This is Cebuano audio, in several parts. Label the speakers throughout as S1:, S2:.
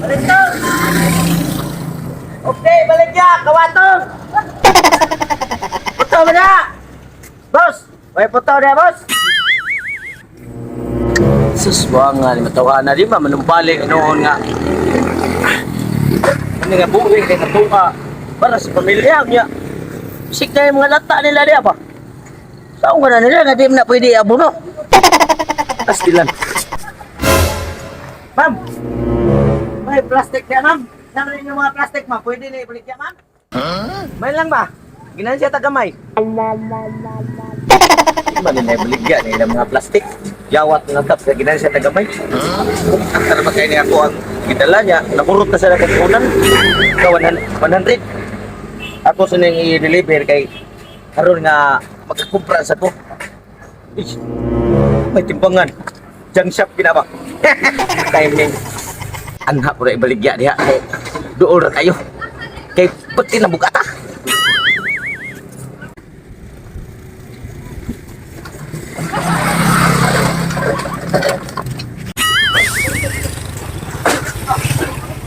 S1: Balik to. Okay, balik ya, kawaton. Puto mo na. Boss, may puto na, boss.
S2: Sus, buha nga ni matawa na di ba manumbalik noon nga. Ano nga buhi kay katuka para sa pamilya niya. Bisik na yung mga lata nila diya ba? Saan ka na nila nga di mo na pwede abono? Astilan.
S1: Ma'am. May plastic na, ma'am. Saan yung mga plastic, ma'am? Pwede na ibalik ya, ma'am?
S2: May lang ba? Ginan siya tagamay. Di ba nila ibaligya nila mga plastic? Yawat nga tap sa ginan siya tagamay. Kung ang ba kayo niya ako ang gidala niya, nakurot na sila kung Ka 100. Ako sa nang i-deliver kay karon nga magkakumpra sa ko. Ish, may timbangan. Junk shop ginaba. Timing. Anha po na ibaligya diha kay dool ra kayo. Kay pati na bugata.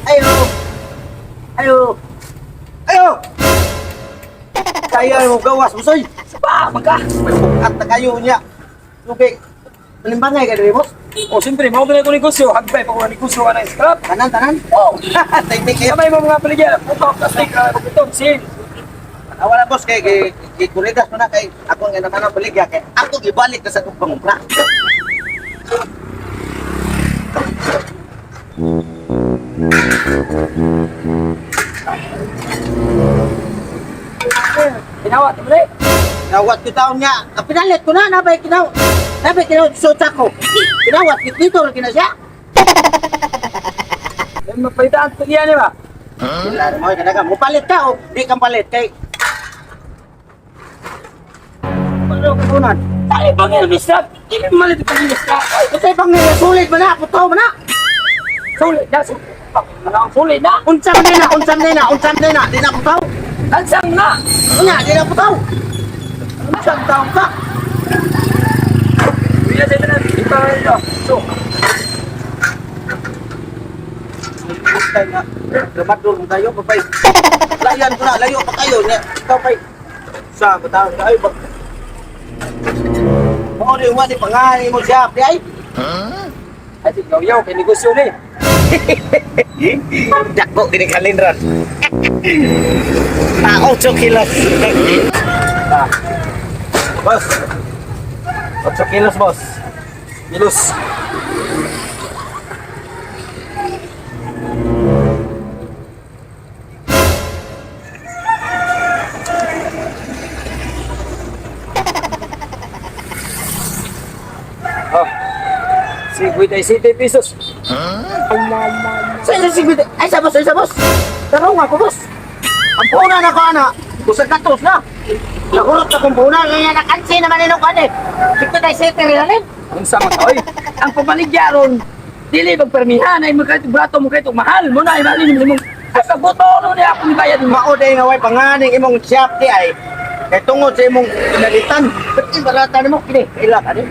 S1: Ayo. Ayo. Ayo. Kaya mo gawas, busoy.
S2: Pa, magka.
S1: May bukat na kayo niya. Lugay. Panimbangay ka diri, boss.
S3: Oh, siyempre, mao na ko negosyo, hagbay pa ko na negosyo ka na scrap.
S1: Tanan, tanan.
S3: Oh,
S1: Timing kayo.
S3: kamay mo mga paligya, puto, plastic, putong, sin.
S1: Wala boss kay kay kay kuligas mo na kay ako ang naman ang baligya kay ako gibalik na sa akong pangumpra.
S3: Tinawat, mo na.
S1: Nawat ko taon niya. Ang pinalit ko na nabay kinaw. Nabay kinaw so ko. Kinawat kit dito ra kina siya.
S3: Yan, mapalitan, talian niya ba?
S1: Sila mo kanaga mo palit ka o di kang palit kay Ano kunan?
S3: Tali bang yan, mister? Di ka malit pa ni mister. Ay,
S1: Unsay bang sulit man na puto man na.
S3: sulit na, sulit. Ano ang sulit na?
S1: Unsa man na, unsa man na, unsa man na, di na putaw.
S3: Tansang na!
S1: Unya di na putaw. Unsa taong ka?
S3: Bila sa tanan, ipa ito. So,
S1: Tay nga, gramador mo kayo, babay. Layan ko na, layo pa kayo. Nya, ikaw pa'y sa bataon ka, ay, bag. Mao di wa di pangani mo siya, di ay.
S3: ay, ikaw yaw, kay negosyo ni.
S2: Dako gini kalinran. Ah, 8 kilos. Ah. Boss. 8 kilos, boss.
S3: Kilos. Oh. 57 pesos.
S1: Sa isa sige, ay sa boss, ay sa boss. Tarong ako, boss. Ang puna na ko ana, usa ka tos na. Nakurot na kong puna, kaya nakansi naman ninong kan eh. Siguro tayo sete rin alin.
S3: Unsa man oy? Ang pamaligya ron, dili magpermihan ay magkait brato mo kay mahal mo na ay mahalin mo mong ay pagbuto no niya ako ni bayad mo.
S1: Mao day nga way panganing imong siya di ay. Kay tungod sa imong pinalitan, ba't ibarata nimo kini? Kaila ka ni?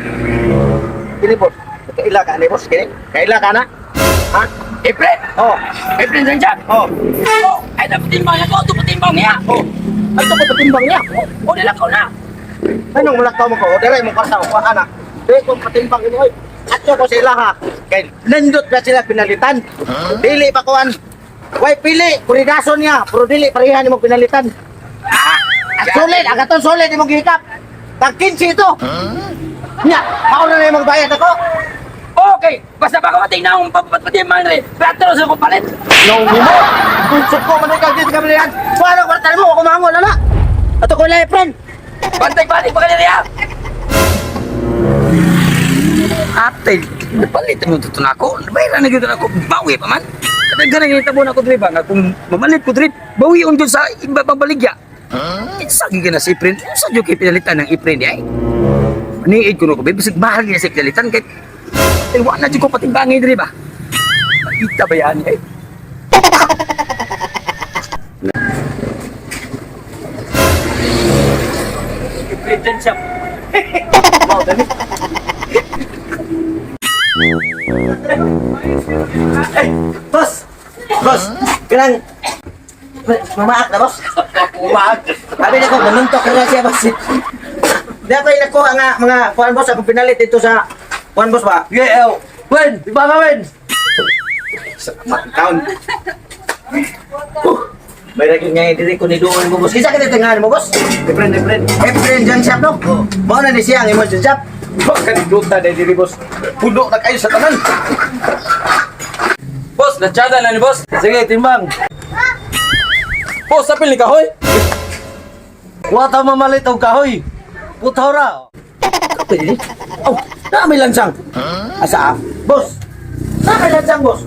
S1: Kini boss. Kaila ka ni boss kini? Kaila ka na? Ha?
S3: Efren,
S1: Oh,
S3: Efren san siya.
S1: oh.
S3: Oh, ay dapat timbang niya ko, dapat timbang niya.
S1: Oh. Ay to patimbang niya.
S3: O nila ko na.
S1: Anong mulakaw mo ko? Dere mo kwarta ko ana. Dere kong patimbang imo oy. Atyo ko sila ha. Kay nindot na sila pinalitan. Dili pa kuan. Way pili, kuridason niya, pero dili pareha nimo pinalitan.
S3: Ah,
S1: Ang sulit, ang katong sulit imong gihikap. Tag 15 ito. Nya, mao na na imong bayad ako.
S3: Okay, basta ba ko tingnan ang papatimbang rin. Plato sa ko palit.
S1: No, mo. Kung ko man ikaw dito kami yan. Paano kwarta mo ako mangon ala. Ato ko lang friend.
S3: Bantay balik pa kanila niya. Ate, napalit mo dito na ako. Nabayaran na gito na ako. Bawi pa man. Kadaghan na ginitabo na ako dre ba nga kung mamalit ko dre, bawi on dyan sa iba pang baligya. Sa gid na si Efren. Sa jud kay pinalitan ng Efren di ay. Maniid ko no ko, bisag mahal niya sa pinalitan kay ay wa na jud ko patimbangin dre ba. Ita ba yan eh? Efren dyan siya.
S1: Mao dali.
S3: Eh, boss!
S1: Boss, kanang mamaak na, boss.
S2: Umaag.
S1: Sabi na ko, manuntok na siya, boss. Di ako nakuha nga mga kuan, boss, akong pinalit dito sa kuan, boss ba?
S2: Yeah, oh. Wen, di ba ka, Wen?
S1: Taon. May lagi nga diri ko ni doon mo, boss. Kinsa ka tingahan mo, boss?
S2: Different, different.
S1: Efren Jang Shop, no? Mao na ni siya ang imong jang shop.
S2: Baka ni Duta na diri, boss. Puno na kayo sa tanan.
S3: Boss, latsada na ni boss.
S2: Sige, timbang.
S3: Boss, sapil ni kahoy.
S2: Wa ta mamalit og kahoy. Putaw ra.
S1: Kape dili. Oh, na may lansang. Asa? Ah? Boss. Na may lansang, boss.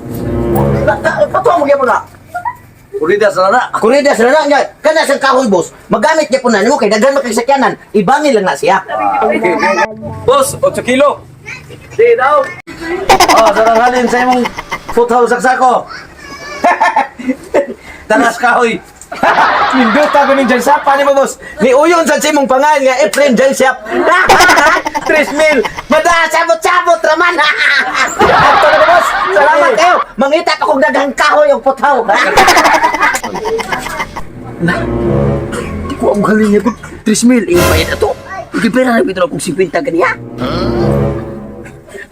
S1: Patuwa mo gyapon na.
S2: Kurida sa na.
S1: Kurida sila na niya. Kana sa kahoy, boss. Magamit niya po na nimo kay daghan man kay sakyanan. Ibangin lang na siya.
S3: Boss, 8 kilo.
S2: Di daw. Oh, sarang halin sa imong putaw saksako. Taras kahoy.
S1: Ninduta ko ni Jan Shop ani mo, boss. Ni uyon sa simong pangalan nga Efren Jan Shop. 3 mil. Mada sabot-sabot raman. Ato na, boss. Salamat kayo. Mangita pa kog daghang kahoy og putaw.
S3: Di ko ang halin niya ko. 3 mil. Eh, bayad na to. Gipera na ito na kung 50 ganiya.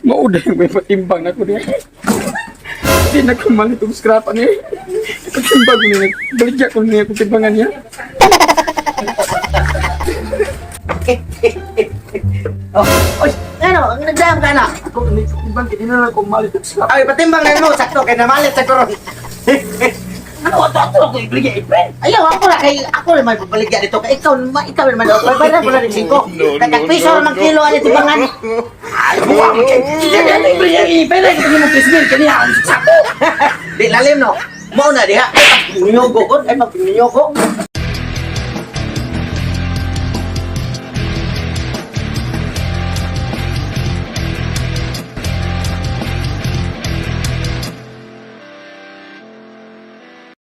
S3: Mauday may patimbang na ko niya. Di na ko malit og scrap ani. Ipatimbang ko niya. Baligya ko niya kung timbangan niya.
S1: Oh, oy, ano, nagdam ka na.
S3: Ako ni timbang kini na lang kung malit og scrap.
S1: Ay, patimbang na mo sakto kay namalit sa koron.
S3: Ano ato ato ako ibaligya ipre?
S1: Ayaw, ako na kay ako na may pabaligya dito kay ikaw, ma, ikaw naman ako. Bayad ko na rin singko. Kag piso man kilo ani timbangan.
S3: Ay, buwang kay. Hindi na ito ibaligya ipre. Kini mo 3 mil kaniya ang sako.
S1: Di lalim no. Mao na diha. Ay, pagpinyugo ko, ay pagpinyugo.